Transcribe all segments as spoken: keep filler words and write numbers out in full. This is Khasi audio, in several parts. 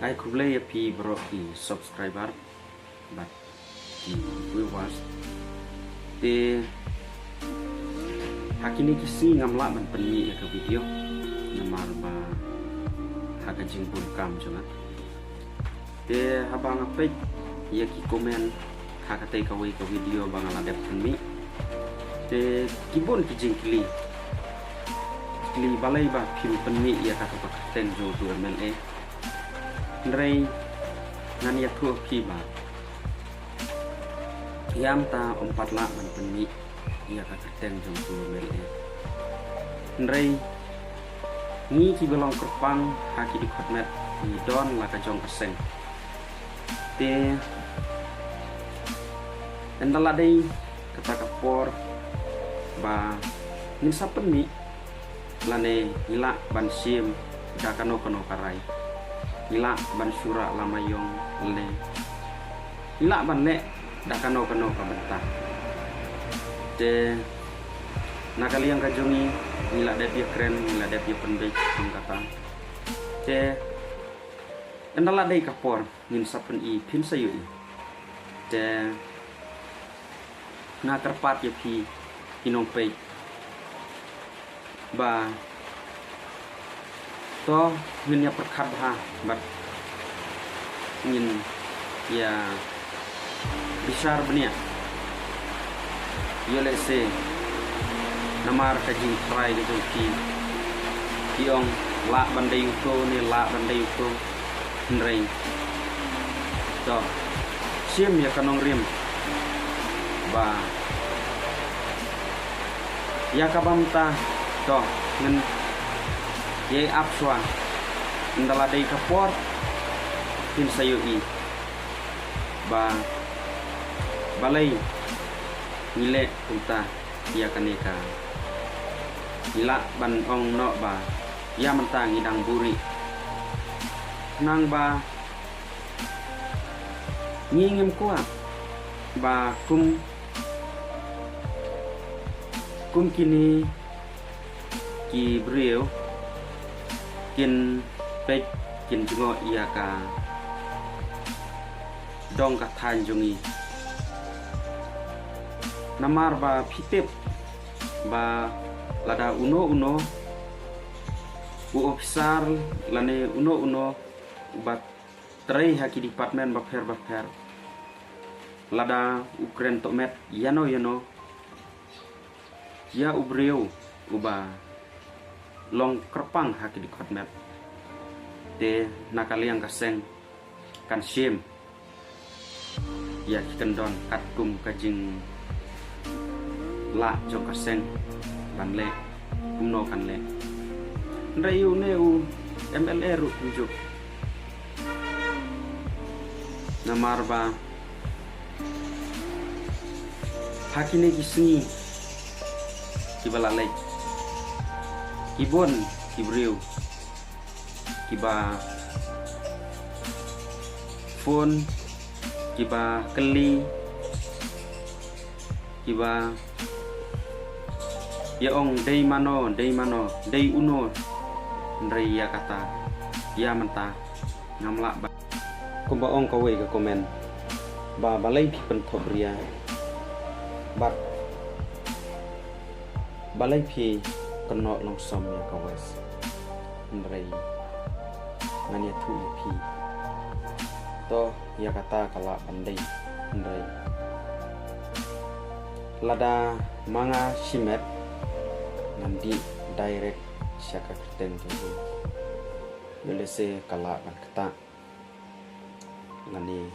Ai khublei ïa phi baroh ki subscriber bad ki viewers. Te ha kine ki sngi ngam lah ban pynmih ïa ka video namar ba ha ka jingbun kam jong nga. Te haba nga peit ïa ki comment ha katei kawei ka video ba nga la dep pynmih, te ki bun ki jingkylli, kylli balei ba phim pynmih ïa kata ka kyrteng jong utu M L A. Hynrei ngan ïathuh ha phi ba ïa mynta ym pat lah ban pynmih ïa ka kyrteng jong utu M L A. Hynrei ngi kiba long kyrpang ha ki dkhot met ngi don la ka jong ka seng. Te ynda la dei kata ka por ba ngin sa pynmih lane ngi lah ban shim da kano kano ka rai, ngi lah ban shu rah lama ïong lane ngi lah ban leh da kano kano ka bynta. Te na ka liang ka jong ngi, ngi la dep ïakren, ngi la dep ïapynbeit tang kata. Te ynda la dei ka por ngin sa pyni, phin sa ïohi. Te nga kyrpad ïa phi ki nongpeit ba to ngin ïa pyrkhat bha bad ngin ïa bishar bniah. Ïoh lehse namar ka jingtharai ka jong phi, phi ong lah ban dei uto ne lah ban dei uto. Hynrei to shim ïa ka nongrim ba ïa kaba mynta to ngin ïa ap shuwa, ynda la dei ka por phin sa ïohi ba balei ngi leh kumta ïa kane ka, ngi lah ban ong noh ba ïa mynta ngi dang buhrieh. Khnang ba ngi ngim kwah ba kum, kum kine ki briew kin peit, kin jngoh ïa ka dong ka thaiñ jong ngi. Namar ba phi tip ba lada uno uno u ophisar lane uno uno uba trei ha ki department bapher bapher, lada u kren tohmet ïano ïano ïa u briew uba long kyrpang ha ki dkhot met, te na ka liang ka seng kan shim ïa ki kyndon katkum ka jinglah jong ka seng ban leh kumno kan leh. Hynrei une u M L A ruh kumjuh. Namar ba ha kine ki sngi kiba la leit, ki bun ki briew kiba phone, kiba kylli, kiba ïa ong dei mano, dei mano, dei uno. Hynrei ïa kata, ïa mynta ngam lah ban. Kumba ong kawei ka comment ba balei phi pynthop ria bad balei phi kynnoh long som ïa ka West. Hynrei ngan ïathuh ïa phi, to ïa kata ka lah ban dei. Hynrei lada ma nga shimet ngan dih direct sha ka kyrteng jong u. Ïoh lehse ka lah ban ktah lane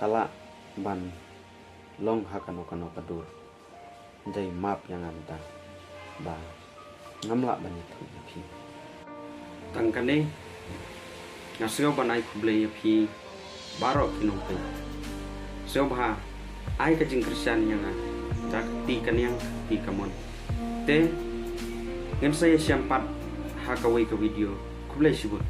ka lah ban long ha kano kano ka dur. Dei map ïa nga mynta ba ngam lah ban ïathuh ïa phi. Tang kane nga sngew ban ai khublei ïa phi baroh ki nongpeit. Sngewbha ai ka jingkyrshan ïa nga da ka kti ka niang ka kti ka mon. Te ngin sa ïashem pat ha kawei ka video. Khublei shibun.